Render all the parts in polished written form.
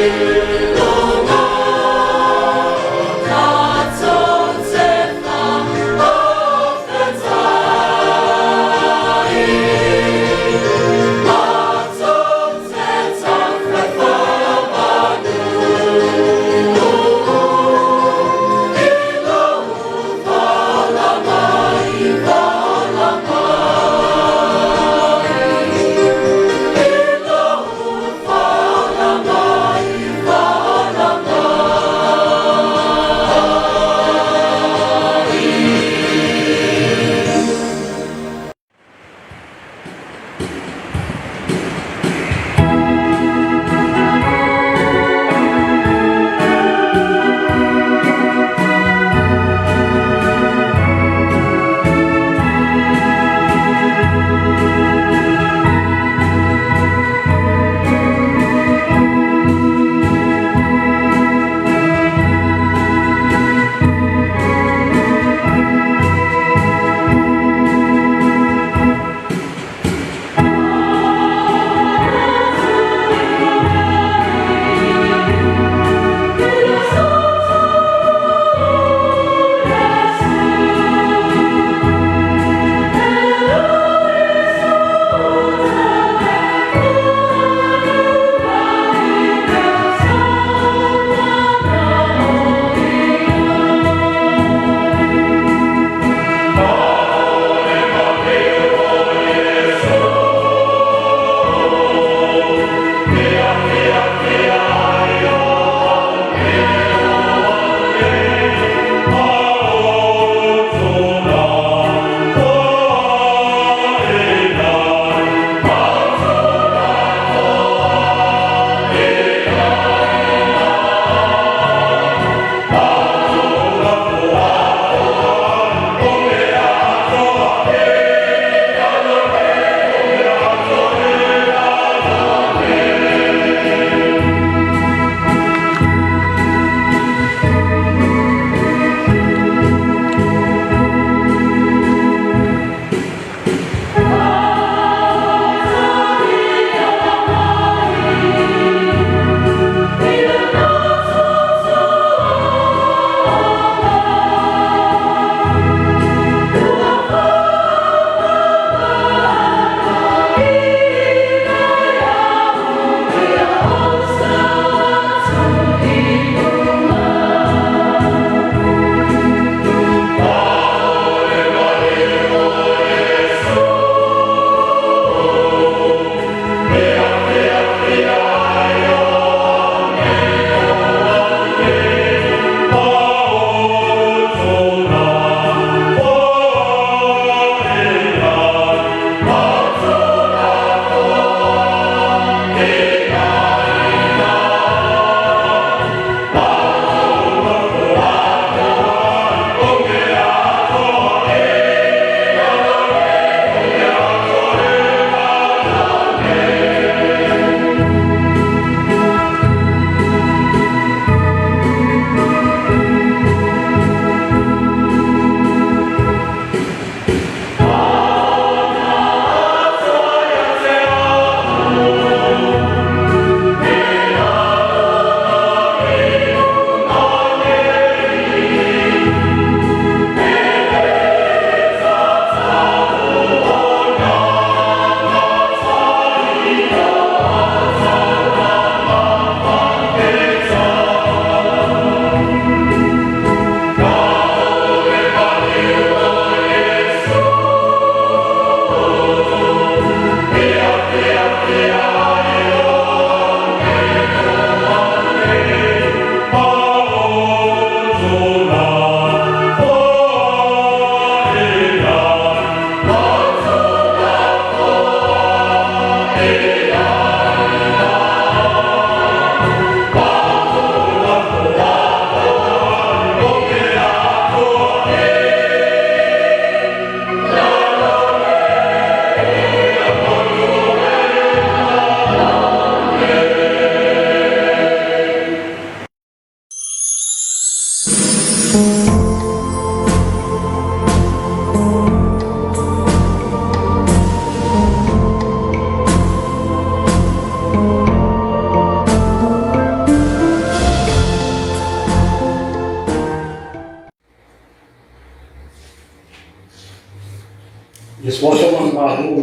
Luga tatou te faafetai, matou te taufai faamanu i lou valaau mai, valaau mai, i lou valaau mai,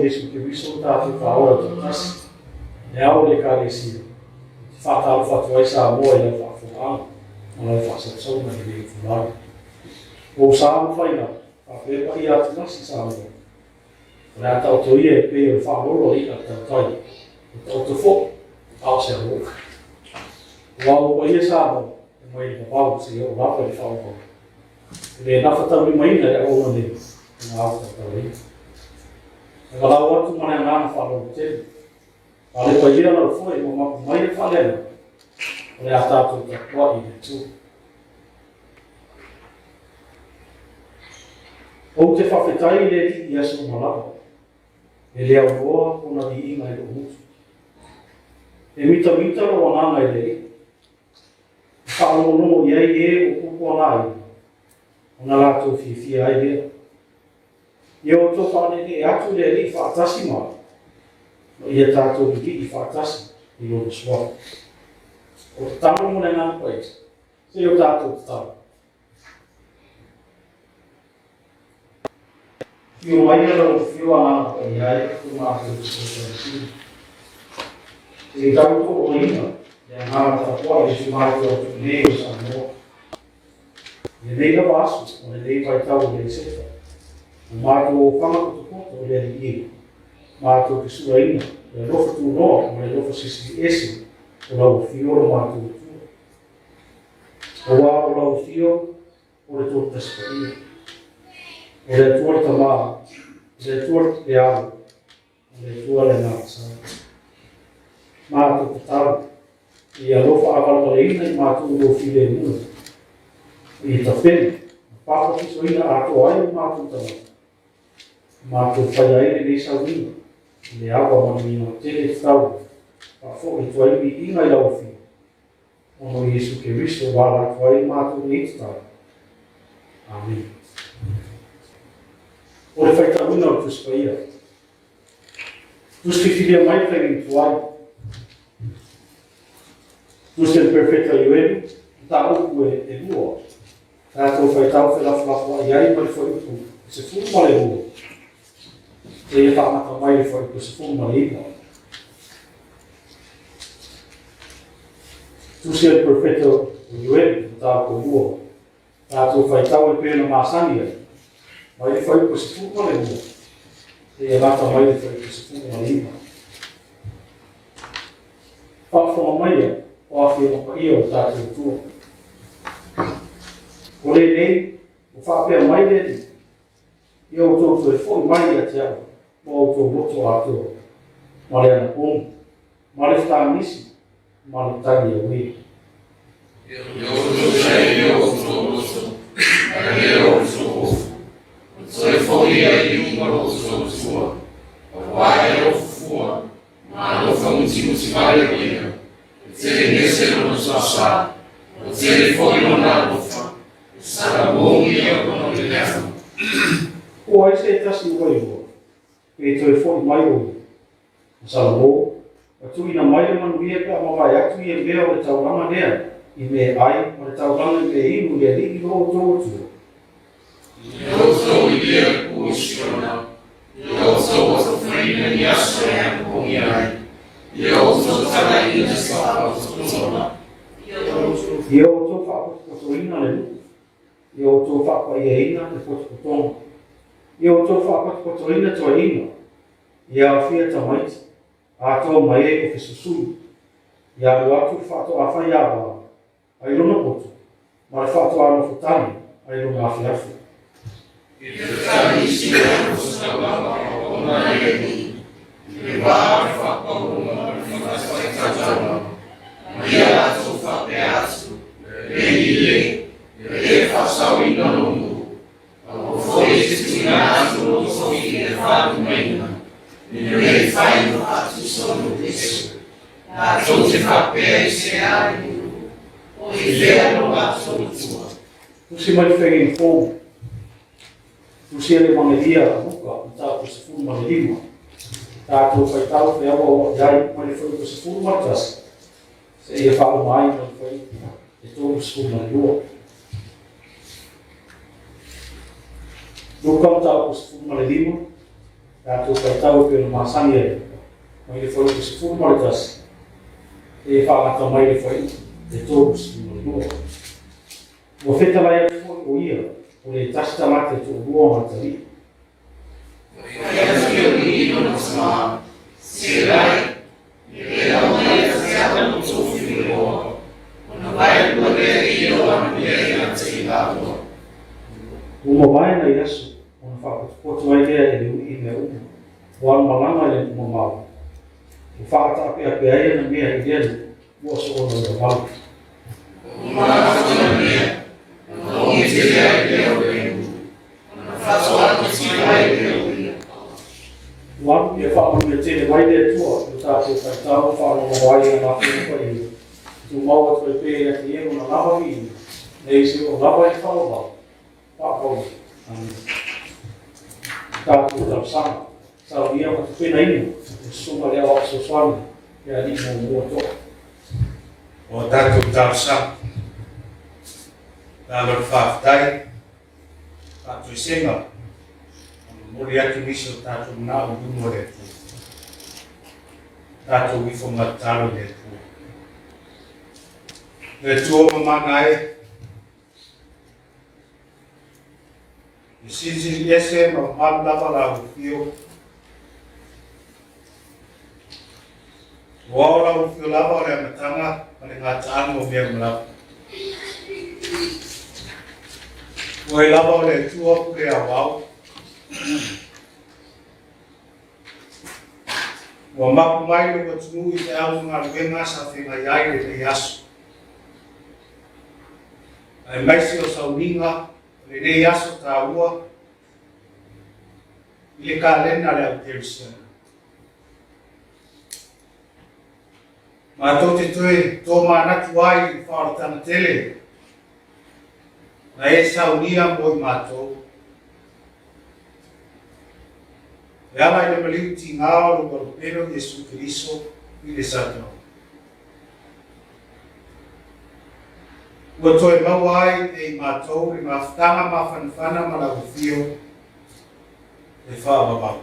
Iesu Keriso lo tatou Faaola Autoatasi, le Ao o le Ekalesia, ou te faatalofa atu ai Samoa i lau faafofogaaga ma lau faasausauga i lenei itulagi. Ua ou sa ma faiga, faapea paia atulasi Samoa. O le a taoto ia e pei o le faalolo a i'a a le tautai, ua taoto foi, a o se alofa. Aua ua paia Samoa, e mai le vavau seia oo lava i le faavavau. E le gafataulimaina e le auauna nei ona aotautalaina. E valaau atu ma le agaga faaaloalo tele. Falepa ia lau foe ma mapu mai le faaleagaga, o le a tatou tapuai i le Atua. Ou te faafetai i le Alii i aso uma lava, e le aunoa kona viiga i lou gutu. E mitamita lou agaga i le Alii, e faalogologo i ai e ua puapuagaina, ona latou fiafia ai lea. Ia outou faaneenee atu i le Alii faatasi ma au, ma ia tatou lilii faatasi i Lona Suafa. O tatalo mo le Agaga Paia, se i o tatou tatalo. Afio mai lau Afio Agaga Paia e ko matou fesoasoani sili. Se i tautoaluaina le agaga tapuai o si o matou atunuu nei o Samoa. I lenei lava aso ma lenei vaitau o le Esefa, ua matou ofaga potopoto i le Alii e, matou te sulaina le alofa tunoa ma le alofa silisili ese o lau Afio lo matou Atua. Aua o lau Afio o le Tolu Tasi Paia, o le Atua le Tama, o le Atua le Alo, o le Atua le Agaga Sa. Matou tatalo, ia alofa āvalavaleina i matou lua filemu, ia tapena, ma papatisoina atoa ai o matou tagata, matou faia ai lenei sauniga i le ava ma le migao tele e tatau faafoi atu ai le viiga i lau Afioga, ona o Iesu Keriso ua ala atu ai le matou nei tatalo. Amene. O le faitauina o le Tusi Paia. Tusi filifilia mai le faiga tuai. Tusi a le Perofeta Ioeli, mataupu e lua. Tatou faitau felafolafoai ai ma le fuaiupu 12, seia faamata mai le fuaiupu 19. Tusi a le Perofeta o Ioeli, mataupu e lua. Tatou faitau e pei ona masani ai, mai le fuaiupu 12, seia gata mai le fuaiupu 19. Faafofoga maia o Afioga Paia o le tatou Atua. O lenei, ua faapea mai le Alii, ia outou toe foi mai ia te au ma outou loto atoa, ma le anapogi, ma le fetagisi, ma le tagi auē. Ia outou ai o outou loto, ae le o outou ofu, ma toe foi ai i uma lo outou Atua, aua e alofa fua, ma alofa mutimuti vale o ia, e tele ese lona suafa, ua tele foi lona alofa, e salamo ia ona o le leaga. Po o ai se tasi ua iloa, pe toe foi mai o ia, ma Salamo, ua tuuina mai le manuia pe a mavae atu ia mea o le taulaga lea i me ai ma le taulaga i me inu i le Alii lo outou Atua. Ia outou i lea pu i Siona, ia outou atofaina ni aso e anapogi ai, ia outou talaiina se faapotopotoga. Ia outou faapotopotoina le nuu, ia outou faapaiaina le potopotoga, ia outou faapotopotoina toeaiina, ia aofia tamaiti, atoa ma e o fesusui, ia alu atu le faatoa faiava ai lona poto, ma le faatoa nofotane ai lona afiafi. Ia tatali isi o taulaga ona i le Alii, i le vā o le faapauga ma le fatafaitaulaga, ma ia latou faapea atu, E lelei e, e le faasaoina lou nuu, aua foi e te tuuina atu lou tofi i le faalumaina, ina ne i fai ma faatusa o nuu ese. Latou te faapea i se a le nuu, o i fea lo latou Atua. Tusi mai le Feagaiga Fou, tusi a le Evagelia a Luka, mataupu 15. Tatou faitau feauaua'i ai mai le fuaiupu 11 seia faauma ai ma le fuaiupu e 32. Luka mataupu 15. Tatou faitau e pei ona masani ai, mai le fuaiupu 11 seia faagata mai le fuaiupu e 32. Ua fetalai atu foi o ia, o le tasi tagata e toalua ona atalii. Fai atu i alii lona tama, Serai, e lau mai ia te au lou tofi o le oa, ona vaelua lea e ia o ana mea ia te i laua. Ua mavae nai aso, ona faapotopoto ai lea e le uii mea uma, ua alu malaga i le nuu mamao. Ua faataapeape ai ana mea i lea nuu, ua soona ia vale. Ua uma atu ana mea, ona oge tele ai lea o le nuu, ona faatoatotia ai lea o ia. Ua alu ia faamanuia tele mai le Atua i lo tatou faitau ma faalogologo ai i ana Afioga Paia, e tumau atu ai pea ia te ia lona lava viiga, nei seia oo lava i le faavavau. Faapau. Amene. Tatou talosaga, saunia ma tapenaina le Susuga i le Aoao Fesoasoani le Alii Muamua Toa. O tatou talosaga, malo le faafetai, faatoesega, ma momoli atu nisi o tatou manao i luma o le Atua. Tatou ifo ma tatalo i le Atua. Le Atua mamana e, E silisili ese ma mamalu lava lau afio. Ua ao lau afio lava o le amataga ma le gataaga o mea uma lava. Oe lava o le Atua pule aoao. Ua mapu mai lou atunuu i feau ma galuega sa feagai ai lenei aso. Aemaise o sauniga o lenei aso taua i le kalena a le au Kerisiano. Matou te toe tōmanatu ai i le faaolataga tele na e saunia mo i matou. E ala i le maliu tigā o lou Alupelo Iesu Keriso i le Satao. Ua toe maua ai e i matou le mafutaga mafanafana ma lau afio e faavavau.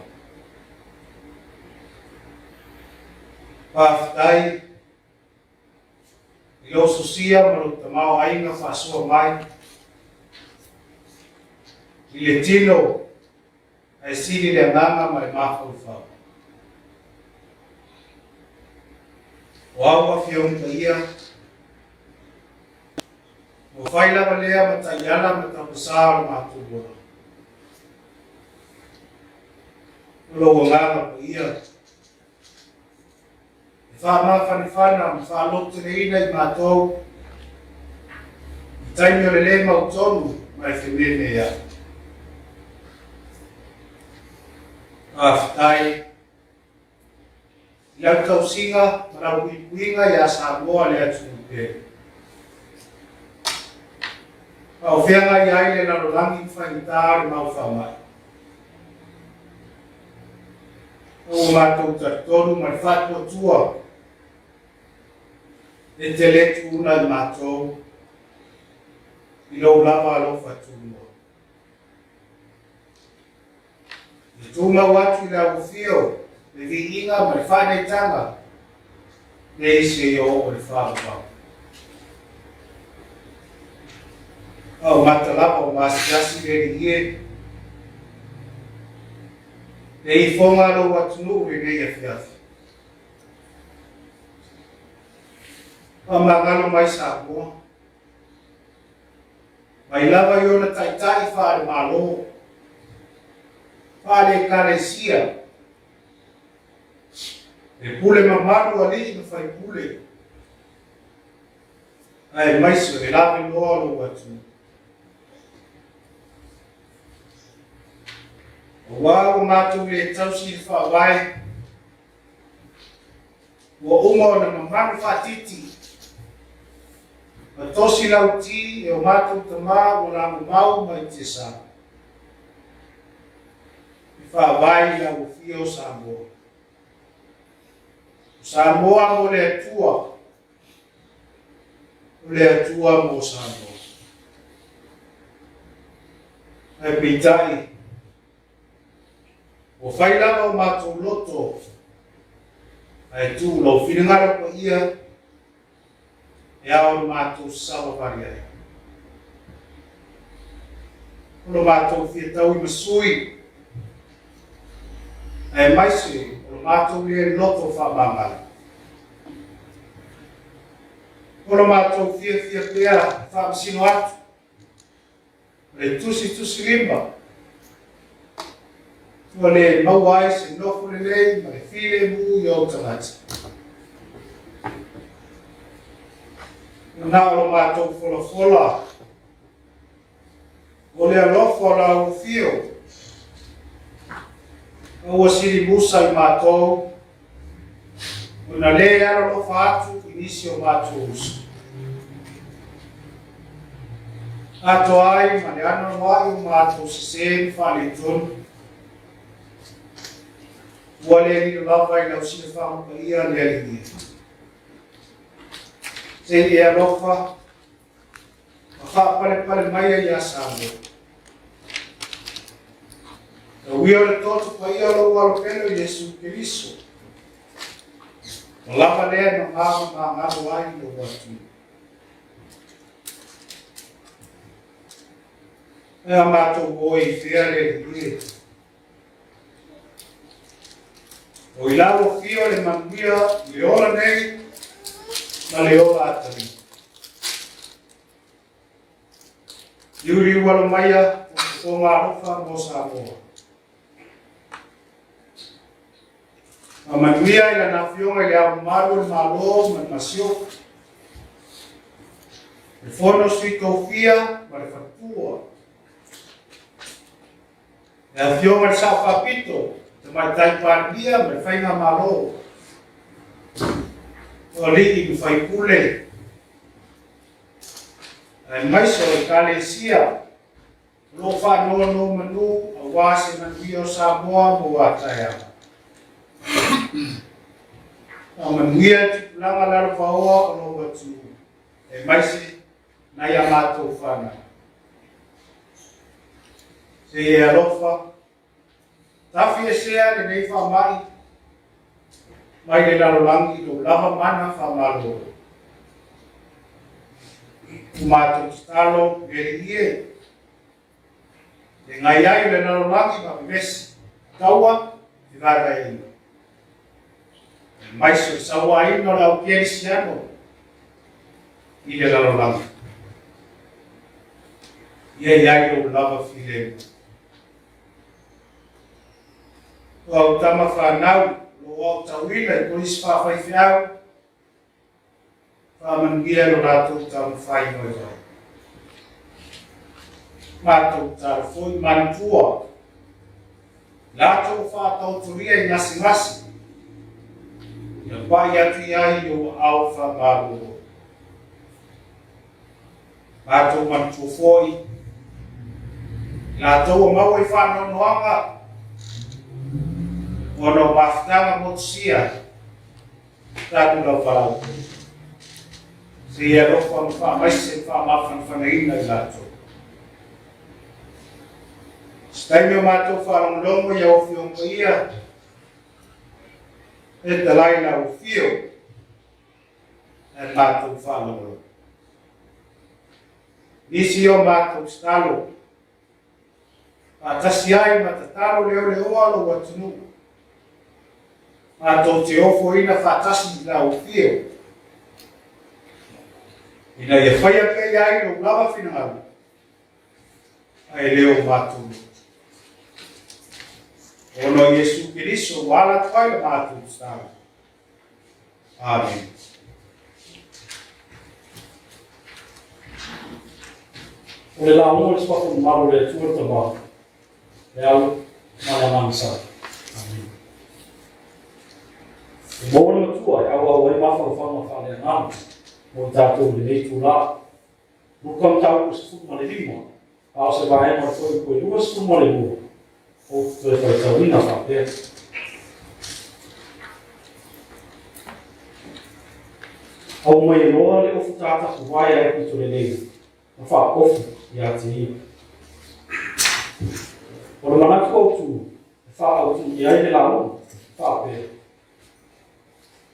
Faafetai i lou sosia ma lou tamaoaiga faasoa mai i le tino ae sili le agaga ma le mafaufau. O au Afioga Paia, ua fai lava lea ma taiala ma tapasā o le matou ola. O lou agaga paia, e faamafanafana ma faalototeleina i matou i taimi o le lē mautonu ma le fememeai. Faafetai i lau tausiga ma lau puipuiga iā Samoa le atunuu pele. A o feagai ai le lalolagi ma faigata o le mau faamai. A ua matou talitonu ma le faatuatua e te le tuuna i matou i lou lava alofa tumua. E tumau atu i le auofio, le viiga ma le faaneetaga, nei seia oo i le faavavau. A o mata lava o maasiasi le alii e, le ifoga a lou atunuu lenei afiafi. Faamagalo mai Samoa. Mai lava i ona taitai faale-Malo, faale-Ekalesia, le pule mamalu alii ma faipule, aemaise o le lavenoa o lou atunuu. Aua ua matou le tausi i le Faavae, Ua uma ona mamalu faatiti ma tosi lauti e o matou tama ua lagomau mai Tiasa i faavae i lau afia o Samoa. O Samoa mo le Atua, o le Atua mo Samoa. Ae peitai, Ua fai lava o matou loto ae tuu lou finagalo paia e ao i le matou savavali ai. O lo matou fia taui ma sui, aemaise o lo matou le loto faamagalo. O lo matou fiafia pea e faamasino atu ma le tusitusilima ua le maua ai se nofo lelei ma le filemu i ou tagata. Ua na o lo matou folafola o le alofa o lau afio, a ua sili musa i matou, ona le alolofa atu i nisi o matou uso. Atoa ai ma le anoanoai o matou sesē ma faaletonu, ua le lilo lava i lau silafaga paia le Alii e. Se i e alofa ma faapalepale maia ia Samoa. Tauia o le toto paia o lou alo pele o Iesu Keriso. Ua lava lea e mamao ma magalo ai lou atunuu. E a matou o i fea le Alii e. O i lalo fia o le manuia i le ola nei ma le ola atalii. Liuliu alo maia o fofoga alofa mo Samoa. Faamanuia i lana Afioga i le Ao Mamalu o le Malo ma le Masiofo, le Fono Sui Tofia ma le Faletua, le Afioga i le Sao Faapito, Tamaitai Palemia ma le Faigamalo, o alii ma faipule, aemaise o Ekalesia o lo o faanonomanu aua se manuia o Samoa mo a taeao. Faamanuia le tupulaga lalovaoa o lou atunuu, aemaise nai a matou fanau. Se i e alofa, tafiesea lenei faamai mai le lalolagi i lou lava mana faamalolo. Ua matou tatalo le Alii e, le ngai ai o le lalolagi ma vevesi, taua, fevaevaeaiga. Aemaise o le sauaina o le au kerisiano i le lalolagi. Ia i ai lou lava filemu. O au tama fanau, o lo o aotauina i kolisi faafaifeau, faamanuia lo latou taumafai vaivai. Matou tatalo foi manatua latou faataotolia i gasegase, ia pai atu i ai i ou aao faamalolo. Matou manatua foi latou ua maua i faanoanoaga ona o mafutaga motusia talu lau valaau. Se i alofa ma faamaise ma faamafanafanaina i latou. Se taimi o matou faalogologo i au Afioga Paia, e talai lau afio ae matou faalogologo. Nisi o matou tatalo, faatasi ai ma tatalo leoleoa lou atunuu, matou te ofoina faatasi i lau afio, ina ia faia pea i ai lou lava finagalo, ae le o matou loto. Ona o Iesu Keriso ua ala atu ai le matou tatalo. Amene. O le lauga o le Suafa Mamalu o le Atua le Tama, le Alo ma le Agaga Sa. Amene. E maua le matua e auau ai mafaufauga faaleagaga mo i tatou i lenei itulā. Luka mataupu 15, a o se vaega o le fuaiupu e 22, ou te toe faitauina faapea. Aumai loa le ofu tātafuvae a le pito lelei ma faaofu ia te ia. O le manatu autu, e faaautuu i ai le lauga faapea,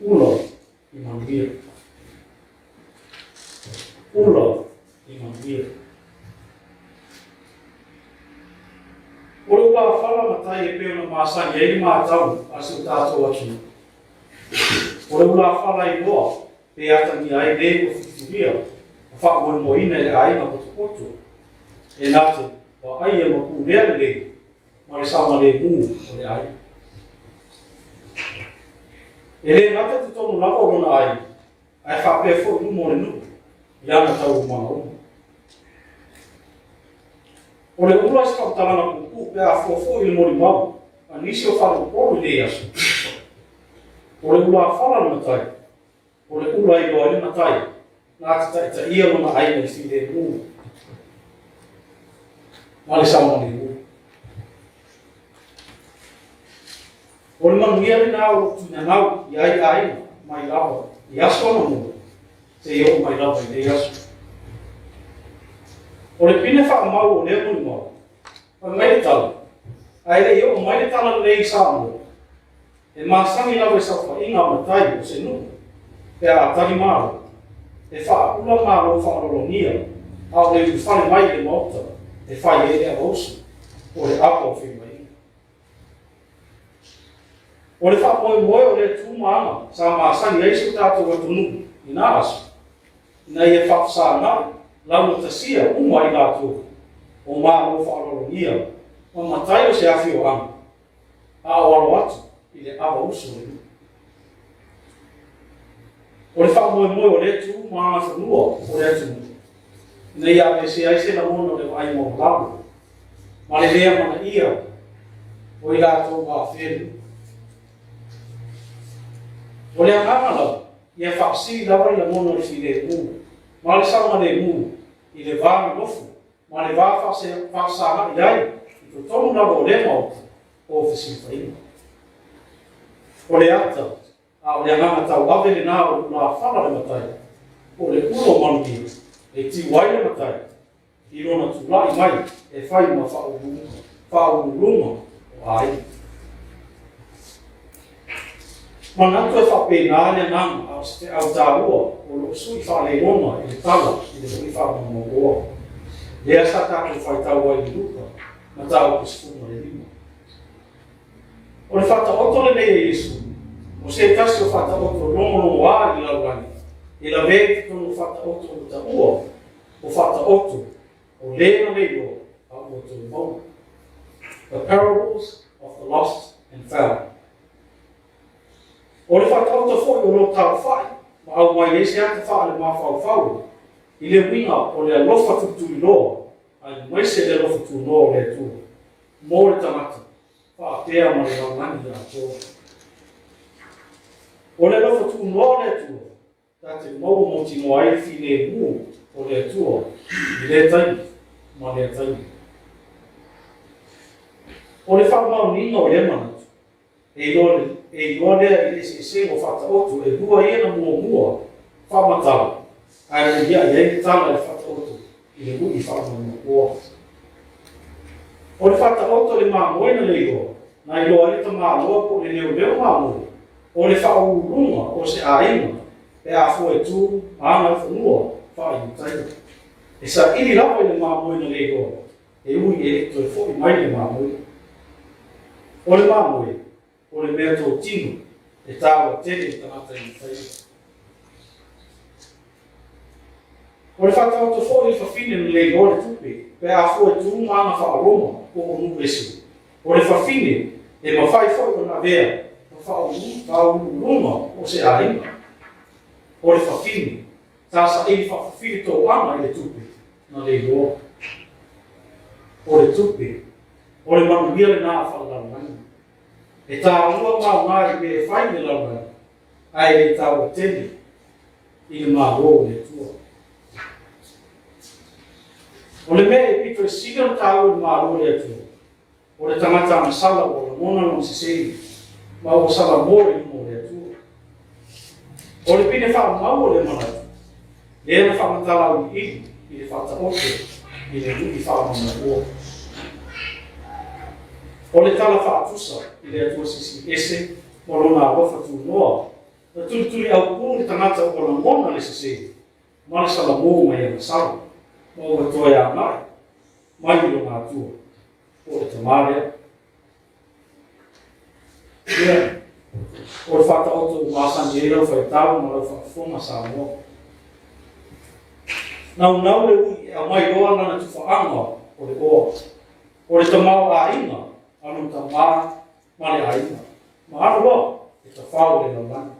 Ula i manuia. Ula i manuia. O le ulafala matai e pei ona masani ai le matau a si o tatou atunuu. O le ulafala iloa pe atagia ai le ua filifilia ma faamoemoeina e le aiga potopoto e na te vaaia ma pulea lelei ma le saogalemu o le aiga. E le gata i totonu lava o lona aiga, ae faapea foi i luma o le nuu i ana taualumaga uma. O le ula se faamatalaga puupuu pe a fua foi i le molimau a nisi o faleupolu i nei aso. O le ulafala le matai, o le ula e iloa ai le matai na te taitaia lona aiga i le filemu ma le saogalemu. O le manuia lena o lou tuinanau i ai aiga mai lava i aso anamua seia oo mai lava i nei aso. O le pine faamau o lea molimau, fai mai le tala, ae le i oo mai le tala lenei i Samoa, e masani lava i saofaiga a matai o se nuu pe a tali malo, e faaula malo faaaloalogia a o le ulufale mai i le maota e fai ai le avausu po o le ava o feiloaiga. O le faamoemoe o lea tu ma aga sa masani ai si o tatou atunuu i na aso, ina ia faafesagai laugatasia uma i latou o Malo faaaloalogia ma matai o se afioaga, a o alo atu i le ava usu o le nuu. O le faamoemoe o lea tu ma agaifanua o le atunuu, ina ia aveesea ai se lagona o le vaai maualalo ma le le amanaia o i latou ua afea le nuu. O le agaga lava, ia faasili lava le lagona o le filemu ma le saogalemu i le va nonofo ma le va faafesagai ai i totonu lava o lea Maota o fesilafaiga. O le ata, a o le agaga tauave lena o le ulafala le matai, po o le ula o manuia, e tiu ai le matai i lona tulai mai e fai ma faauluuluga o aiga. Manatu e faapena le agaga a o se feau taua o lo o sui faaleigona i le tala i le hui faamaumauoa lea sa tatou faitau ai i Luka mataupu 15. O le faataoto lenei a Iesu, o se tasi o faataoto logologoa i le lalolagi, e lavea i totonu o faataoto ua taua o faataoto o le na leiloa a ua toe maua. The Parables of the Lost and Found. O le faataoto foi o lo o taufa'i ma aumai ai se ata faale-mafaufau i le uiga o le alofa tulituliloa aemaise le alofa tunoa o le Atua mo le tagata faapea ma le lalolagi atoa. O le alofa tunoa o le Atua ta te maua mautinoa ai le filemu o le Atua i lea taimi ma lea taimi. O le faamaoniga o lea manatu, e iloa, e iloa lea i le eseesega o faataoto e lua ia na muamua faamatala, ae muliai ai le tala i le faataoto i le lui faamaumauoa. O le faataoto i le mamoe na leiloa, na iloa ai le tamaloa po o le leoleo mamoe, o le faauluuluga o se aiga pe a fua e tu ma agaifanua faa-Iutaia. E saili lava i le mamoe na leiloa, e ui e le i toe foi mai le mamoe. O le mamoe, o le mea totino e taua tele i tagata Iutaia. O le faataoto foi i le fafine na leiloa le tupe pe a fua e tu ma aga faa-Roma po o nuu ese. O le fafine e mafai foi ona avea ma faauluuluga o se aiga. O le fafine sa saili faafafine toaga i le tupe na leiloa. O le tupe, o le manuia lena a faalelalolagi. E taua ma aoga i mea e fai i le lalolagi, ae le taua tele i le Malo o le Atua. O le mea e pito i sili ona taua i le Malo o le Atua, o le tagata agasala ua lagona lona sese ma ua salamo i luma o le Atua. O le pine faamau o le manatu, lea na faamatala auiliili i le faataoto i le lui faamaumauoa. O le tala faatusa i le Atua Silisili Ese ma Lona alofa tunoa, na tulituliaupū le tagata ua lagona le sesē ma le salamō mai ana sala, ma ua toe agai mai i lona Atua, po o le Tamā lea. Ia, o le faataoto ua masani ai lau faitau ma lau faafofoga Samoa. Naunau le ui e aumai loa lana tufaaga o le oa, o le tamaoaiga a lona tama ma le aiga, ma alu loa e tafao i le lalolagi.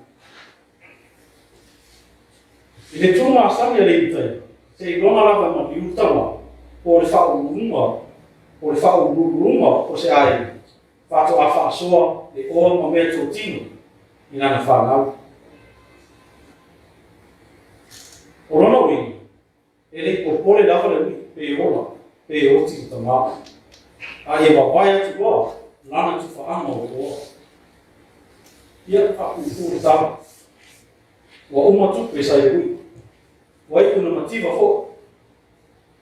I le tu masani a le Iutaia, seiloga lava e maliu le tama, po o le faauluuluga, po o le faauluuluga o se aiga, faatoa faasoa le oa ma meatotino i lana fanau. O lona uiga, e le i popole lava le uiʻi pe ola pe oti le tama, a ia vavae atu loa lana tufaaga o le oa. Ia, faapuupuu le tala. Ua uma tupe sa i le uiʻi. Ua iu ina mativa foi.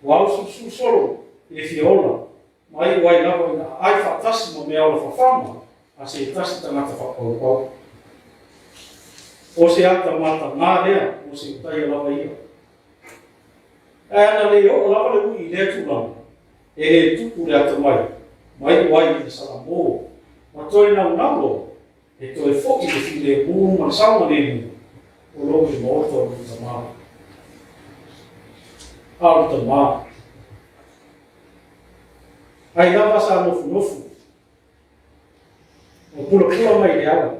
Ua ausulusulu solo i le fia ola ma iu ai lava ina aai faatasi ma meaola fafaga a se tasi tagata faapaupau. O se ata matagā lea mo se utaia lava ia. Ae ana le oo lava le ui i lea tulaga, e le tupu le atamai ma iu ai ina salamō ma toe naunau loa e toe foʻi le filemu ma le saogalemu o lo o i le maota o lona tamā. A o le tamā, ai lava sa nofonofo ma pulapula mai i le ala.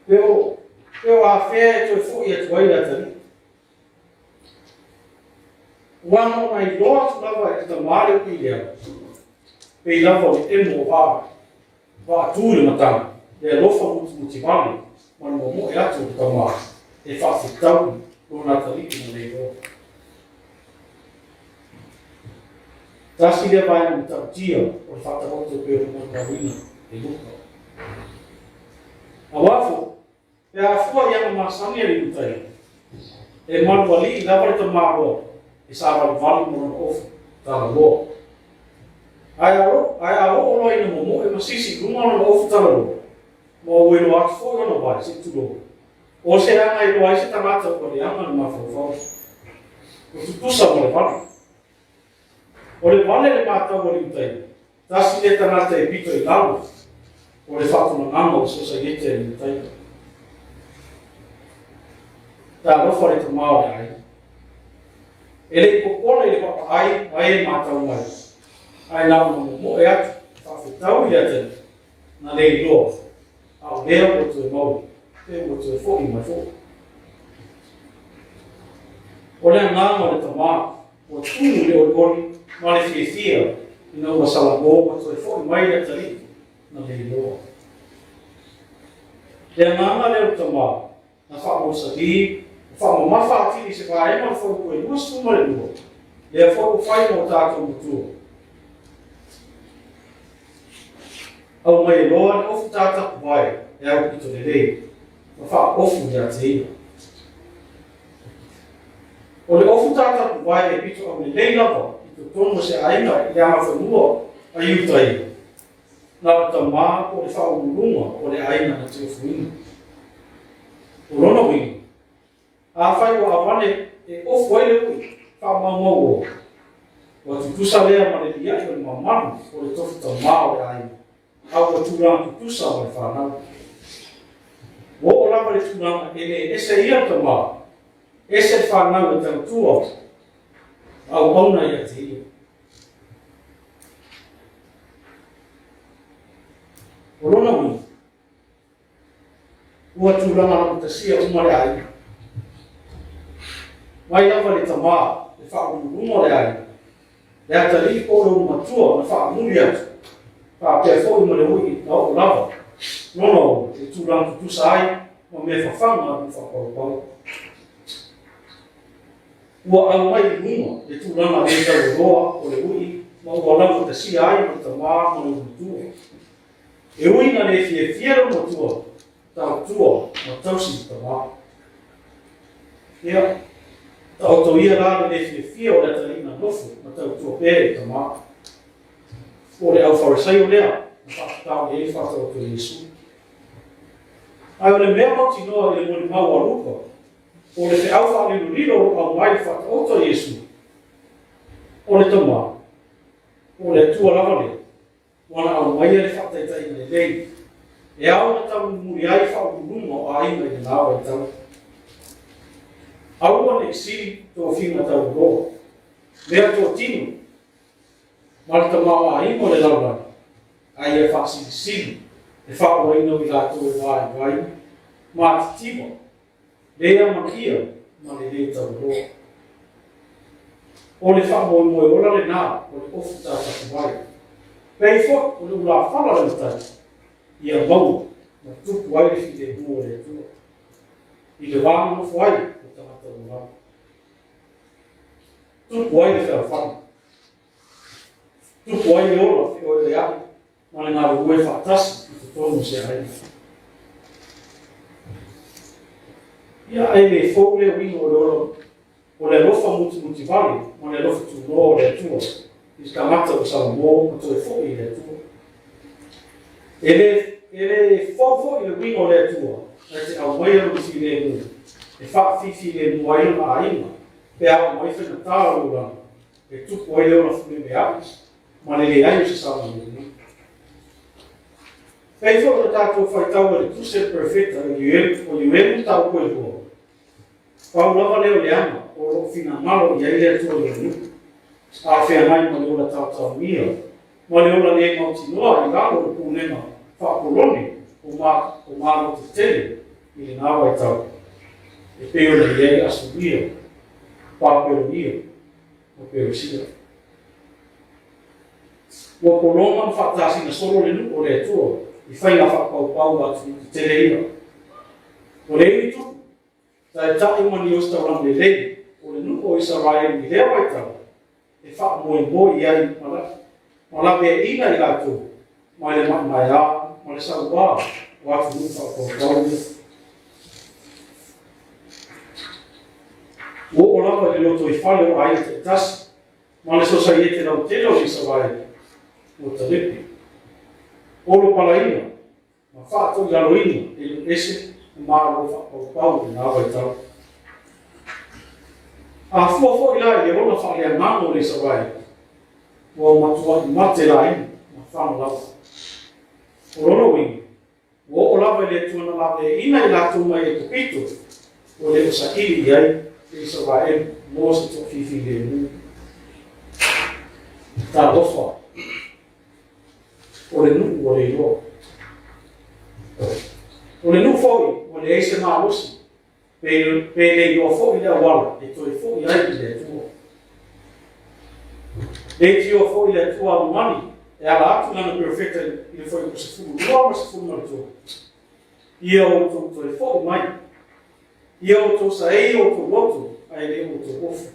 Pe o, pe o afea e toe foʻi atu ai le atalii. Ua na ona iloa atu lava e le tamā le uʻi i le ala, pei lava o le emo o vaa, vaa tu i le matagi, le alofa mutimutivale ma le momoe atu o le tamā e faafetaui lona atalii na le iloa. Tasi lea vaega matautia o le faataoto pei ona molimauina e Luka. Auā foi, Pe a fua i ana masani a le Iutaia, e malualii lava le tamaloa e savalivali ma lona ofu talaloa. Ae a ae a oo loa ina momoe ma sisi i luga o lona ofu talaloa, ma ua iloa atu foi ona vae, se i tulou, o se aga e iloa ai se tagata ua leaga le mafaufau. Ua tutusa ma le vale. O le vale le matau a le Iutaia, tasi lea tagata e pito i lalo o le faatulagaga o le sosaiete a le Iutaia. Talofa le tamā o le aiga. E le i popole i le vaavaai ma e matau mai, ae na ona momoe atu e faafetau i le atalii, na le iloa, a o lea ua toe maua, pe ua toe foʻi mai foi. O le agaga o le tamā, ua tumu i le olioli ma le fiafia ina ua salamō ma toe foʻi mai le atalii na le iloa. Le agaga lea o le tamā, na faamausali ma faamamafa atili i se vaega o le fautua e 22, lea foi ua fai ma o tatou matua. Aumai loa le ofu tātapuvae e aupito lelei ma faaofu ia te ia. O le ofu tātapuvae e pito aulelei lava i totonu o se aiga i le agafenua a Iutaia, na o le tamā po o le faauluuluga o le aiga na te ofuina. O lona uiga, afai ua avane e ofu ai le ui faamaumau oa, ua tutusa lea ma le liaʻi o le mamalu o le tofi tamā o le aiga, a ua tulaga tutusa ma le fanau. Ua oo lava le tulaga e le ese ia le tamā, ese le fanau e tautua ma auauna ia te ia. O lona uiga, ua tulaga laugatasia uma le aiga. Mai lava le tamā, le faauluuluga o le aiga, le atalii po o le ulumatua na faamuli atu, faapea foi ma le uiʻi na oo lava lona ola i tulaga tutusa ai ma mea fafaga a nuu faapaupau. Ua aumai i luga le tulaga le taualoa o le uiʻi ma ua laugatasia ai ma le tamā ma le ulumatua. E ui ina le fiafia le ulumatua, tautua ma tausi le tamā. Ia, Taoto ia la le le fiafia o le atalii na nofo ma tautua pea i le tamā. Po o le au Farisaio lea na faatatao i ai le faataoto a Iesu. Ae o le mea mautinoa i le molimau a Luka, o le feau faalilolilo o lo o aumai i le faataoto a Iesu, o le Tamā, po o le Atua lava lea, ua na aumaia le faataitaiga lelei e ao ona taumulimuli ai faauluuluga o aiga i lena vaitau. Aua ne i sili tofiga taualoa, mea totino, ma le tamaoaiga o le lalolagi, a ia faasilisili le faaolaina o i latou e vaivai, matitiva, le amanaia ma le lē taualoa. O le faamoemoe ola lenā o le ofu tātafuvai. Pei foi o le ulafala o le matai, ia maua ma tupu ai le filemu o le Atua i le wā nonofo ai o tagata ua lava. Tupu ai le fealofani. Tupu ai le ola feoeoea'i ma le galulue faatasi i totonu o se aiga. Ia, ae le fou lea uiga o le ola o le alofa mutimutivale ma le alofa tunoa o le Atua i le tagata ua salamo ma toe foi i le Atua. E le, e le fou foi le uiga o le Atua na te aumaia lona filemu e faafifilemu ai lona aiga pe a oo mai faigata o le olaga e tupu ai le ola fulemea'i ma le leai o se saogalemu. Pei foi ona tatou faitau i le Tusi a le Perofeta o Ioelu mataupu e lua, pau lava lea o le aga o lo o finagalo i ai le Atua i Lona nuu, a o feagai ma le ola taotaomia ma le ola le mautinoa i lalo o le pulega faa-kolone o Malo tetele i lena vaitau, e pei ona i ai Asuria, Papelonia ma Peresia. Ua pologa ma faatasina solo le nuu o le Atua i faiga faapaupau a atunuu tetele ia. O le iwi tupu, taitai ma ni ositaulaga lelei o le nuu o Isaraelu i lea vaitau e faamoemoe i ai ma laveaiina i latou mai le maemaeā ma le sauā o atunuu faapaupau ia. Ua oo lava i le lotoifale o aiga taitasi ma le sosaiete lautele o Isaraele ua talepe, olopalaina ma faatoilaloina e nuu ese ma malo faapaupau i lena vaitau. A fua foi la i le ola faaleagaga o le Isaraele, ua matuai mate laina ma fana lava. O lona uiga, Ua oo lava i le Atua na laveaiina i latou mai Aikupito, ua le o saili i ai le Isaraelu mo se toafilemu. Talofa, o le nuu ua le iloa. O le nuu foi ua leai se malosi, pe le iloa foi le auala e toe foi ai i le Atua. Leitioa foi le Atua aumani e ala atu lana perofeta i le fuaiupu 12 ma le 13. Ia outou toe foi mai. Ia outou saei outou loto ae le outou ofu.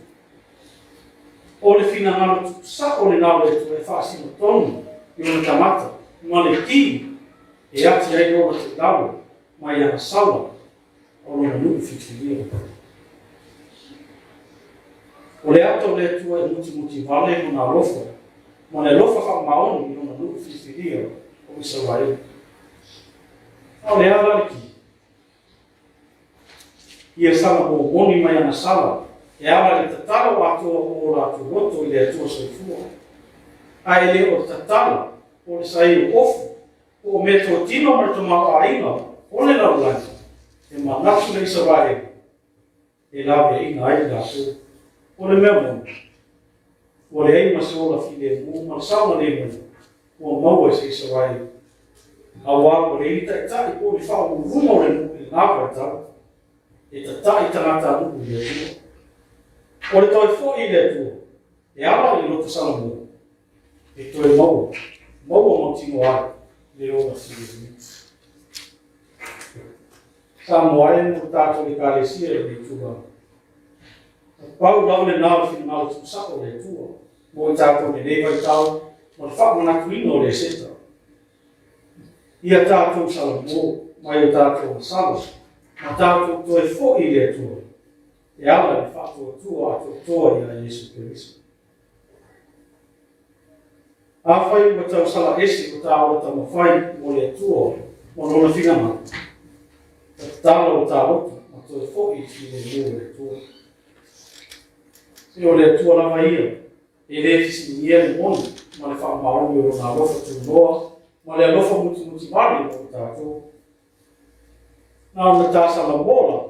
O le finagalo tuusao lena o le Atua e faasino tonu i ona tagata ma le ki e ati ai lona toilalo mai ana saula o lona nuu filifilia. O le ata o le Atua e mutimuti vale lona alofa, ma le alofa faamaoni i lona nuu filifilia o Isaraelu. A o le a la le ki? Ia sala momoni mai ana sala, e ala i le tatalo atoa o o latou loto i le Atua soifua. A e le o le tatalo po o le saei o ofu Po o meatotino ma le tamaoaiga o le lalolagi, e manatu le Isaraelu e laveaiina ai i latou. O le mea moni, ua leai ma se ola filemu ma le saogalemu ua maua i se Isaraelu, aua ua leai ni taitai po o ni faauluuluga o le nuu i lena vaitau e tatai tagatanuu i le Atua. O le toe foi i le Atua e ala i le loto Salamo, e toe maua, maua mautinoa ai le ola filemu. Samoa e mo le tatou Ekalesia i lenei tulaga. Na pau lava lena o le finagalo tuusao o le Atua mo i tatou i lenei vaitau ma le faamanatuina o le Eseta. Ia tatou salamo mai o tatou agasala ma tatou toe foi i le Atua. e ala i le faatuatua atoatoa iā Iesu Keriso. Afai ua tau sala ese ko tā ola taumafai mo le Atua ma Lona finagalo, ka tatala o tā loto ma toe foʻi i le filemu o le Atua. E o le Atua lava ia, e lē fesiligia le moni ma le faamaoni o Lona alofa tunoa ma le alofa mutimuti vale mo tatou. Na ona tā Salamo lava,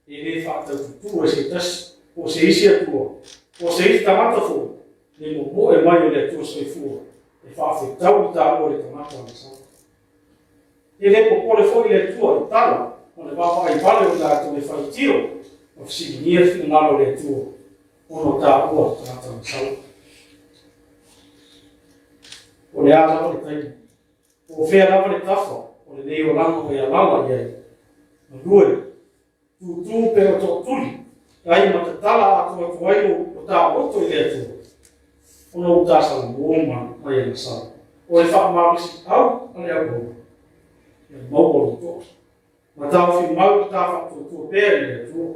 e lē faataututū e se tasi, po o se isi Atua, po o se isi tagata foi, le momoe mai o le Atua soifua e faafetau i taua le tagata agasala. E lē popole foi le Atua i tala ma le vaavaai vale o i latou e faitio ma fesiligia le finagalo o le Atua ona o taua tagata agasala. O le a lava le taimi, po o fea lava le tafa o lenei olaga ua e alaala i ai, galue, tūtū pe o tootuli, ai ma tatala atoatoa ai lo tā loto i le Atua, ona ua tā Salamo ma mai agasala. O le faamalosiau a le auauna, ia maua lou toa. Ma taofi mau le tā faatuatua pea i le Atua.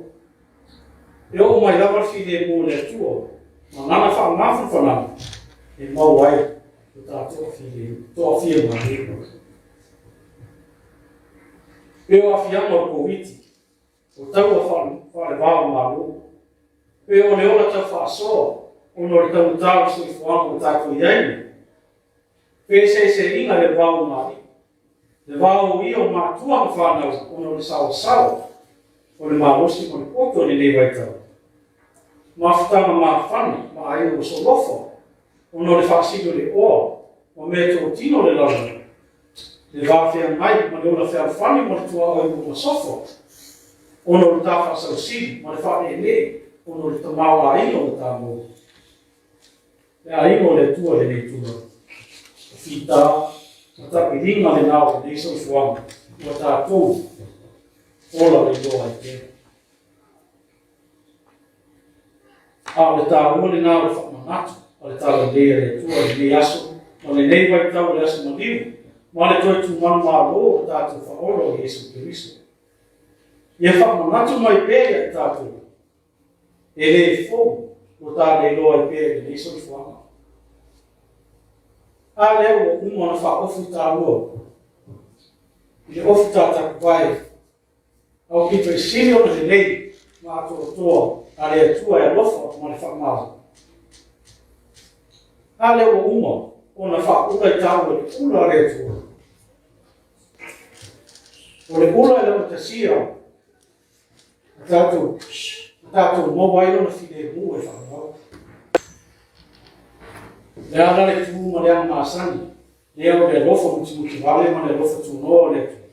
E oo mai lava le filemu o le Atua ma lana faamafanafanaga e maua ai lo tā toafia malē. Pe o aafiaga o le Koviti, o taua faalevao Malo, pe o le ola tau faasoa ona o le taugata o le soifuaga ua tatou i ai nei, feeseeseaiga i le vao o Maali'i, le vao o ia o matua ma fanau ona o le saoasaoa o le malosi ma le poto i lenei vaitau, mafutaga mafana ma aiga ua solofa ona o le faasili o le oa ma mea totino o le lalolagi, le va feagai ma le ola fealofani ma le tuaoi ua masofa ona o le tā faasausili ma le faaneenee ona o le tamaoaiga ua tāmaua. Le aiga o le Atua i lenei tulaga. O fita ma tapiliga lena o lenei soifuaga ua tatou ola leiloa ai pea. A o le taua lena o le faamanatu a le Talalelei a le Atua i lenei aso ma lenei vaitau o le aso maliu ma le toe tumanu malo o tatou Faaola o Iesu Keriso. Ia faamanatu mai pea ia i tatou e lē fou lo tā leiloa ai pea i lenei soifuaga. A lea ua uma ona faaofu i tāua i le ofu tātakuvae a o pito i sili ona lelei ma atoatoa a le Atua e alofa ma le faamalo. A lea ua uma ona faaula i tāua i le ula a le Atua. O le ula e laugatasia a tatou, a tatou maua ai lona filemu e faavavau. Le a la le tu ma le aga masani, lea o le alofa mutimuti vale ma le alofa tunoa o le Atua.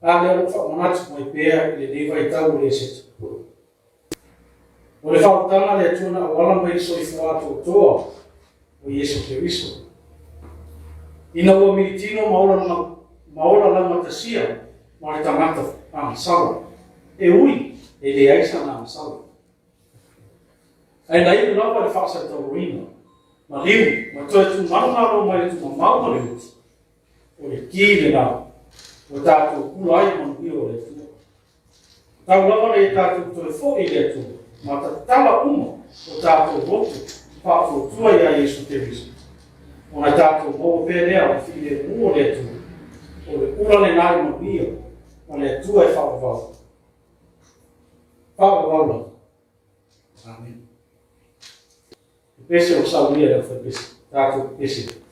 A lea o lou faamanatu mai pea i lenei vaitau o le eseta. O le faautaga a le Atua na auala mai i le soifua atoatoa o Iesu Keriso. Ina ua militino ma ola, ma ola laugatasia ma le tagata agasala, e ui e leai sana agasala. Ae na iu lava le faasataurina, maliu ma toe tumanumalo mai le tumamau ma le uti, o le ki lena ua tatou kula ai manuia o le Atua. Tau lava nei tatou toe foʻi i le Atua ma tatala uma o tatou loto faatuatua iā Iesu Keriso, ona tatou maua pea lea o le filemu o le Atua, o le ula lena i manuia ma le Atua e faavavau. Faavavau lava. Amene. Pepese o saunia le aufaipese. Tatou pepese.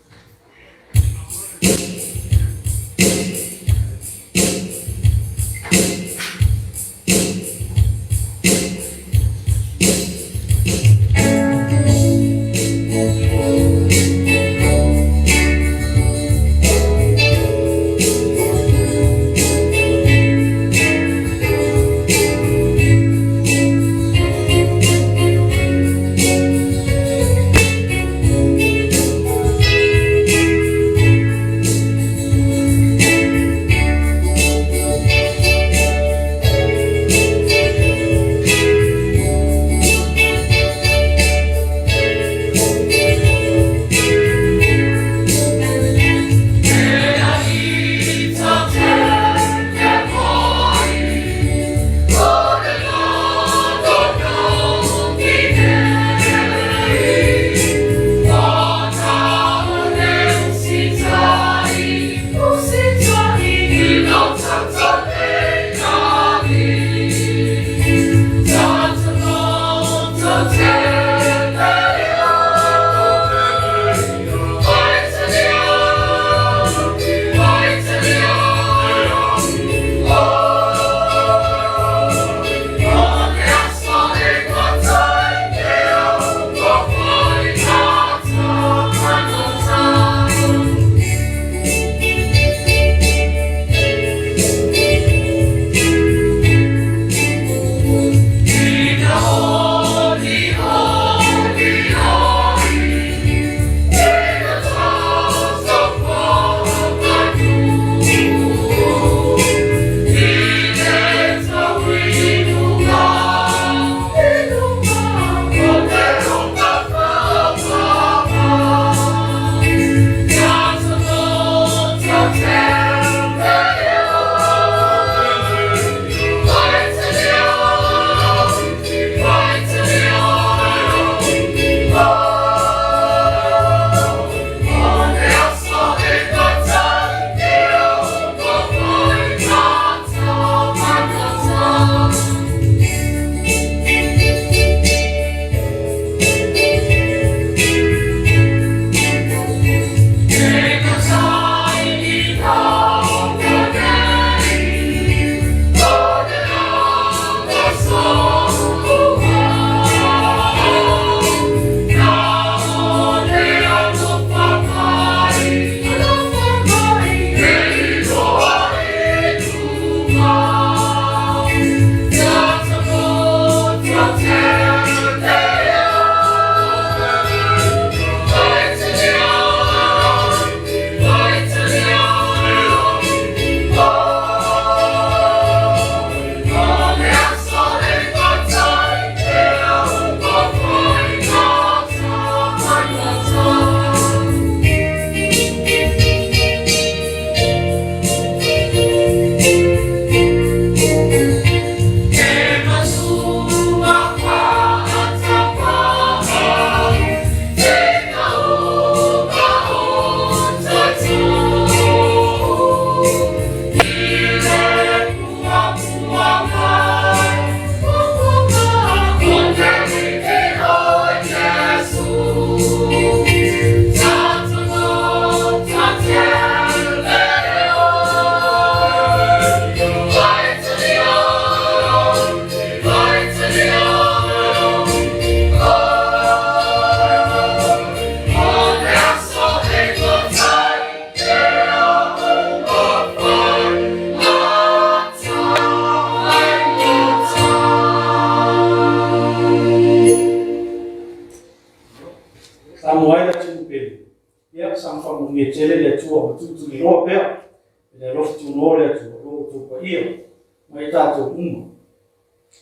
paia ma i tatou uma.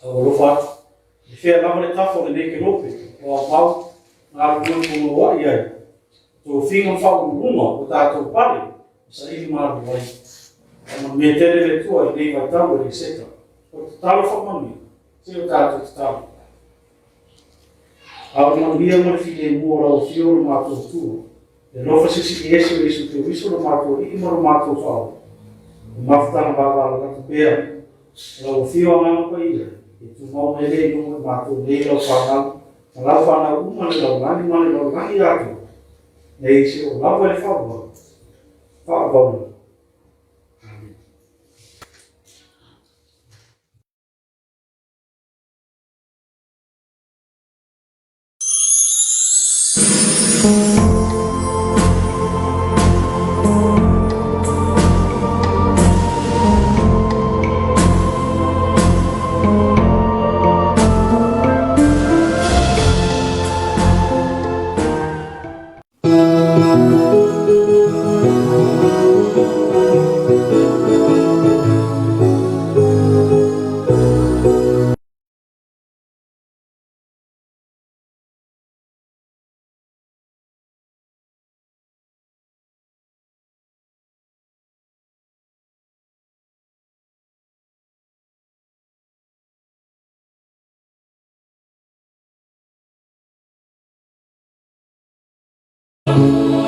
A ua alofa atu, i fea lava le tafa o lenei kelope o aumau galulue punouai ai, tofiga ma faauluuluga o tatou pale ma saili malu ai. Faamanuia tele le Atua i lenei vaitau e Liseta. O le tatalo faamanuia, se i o tatou tatalo. A o le manuia ma le filemu o lau Afio lo matou Atua, le alofa silisili ese o Iesu Keriso lo matou Alii ma lo matou Faaola, le mafutaga vavalalata pea o lau Afio Agaga Paia, ia tumau mai lea i luga o matou nei lau fanau, ma lau fanau uma i le lalolagi ma le lalolagi atoa, nei seia oo lava i le faavavau. Faavavauina. Amene.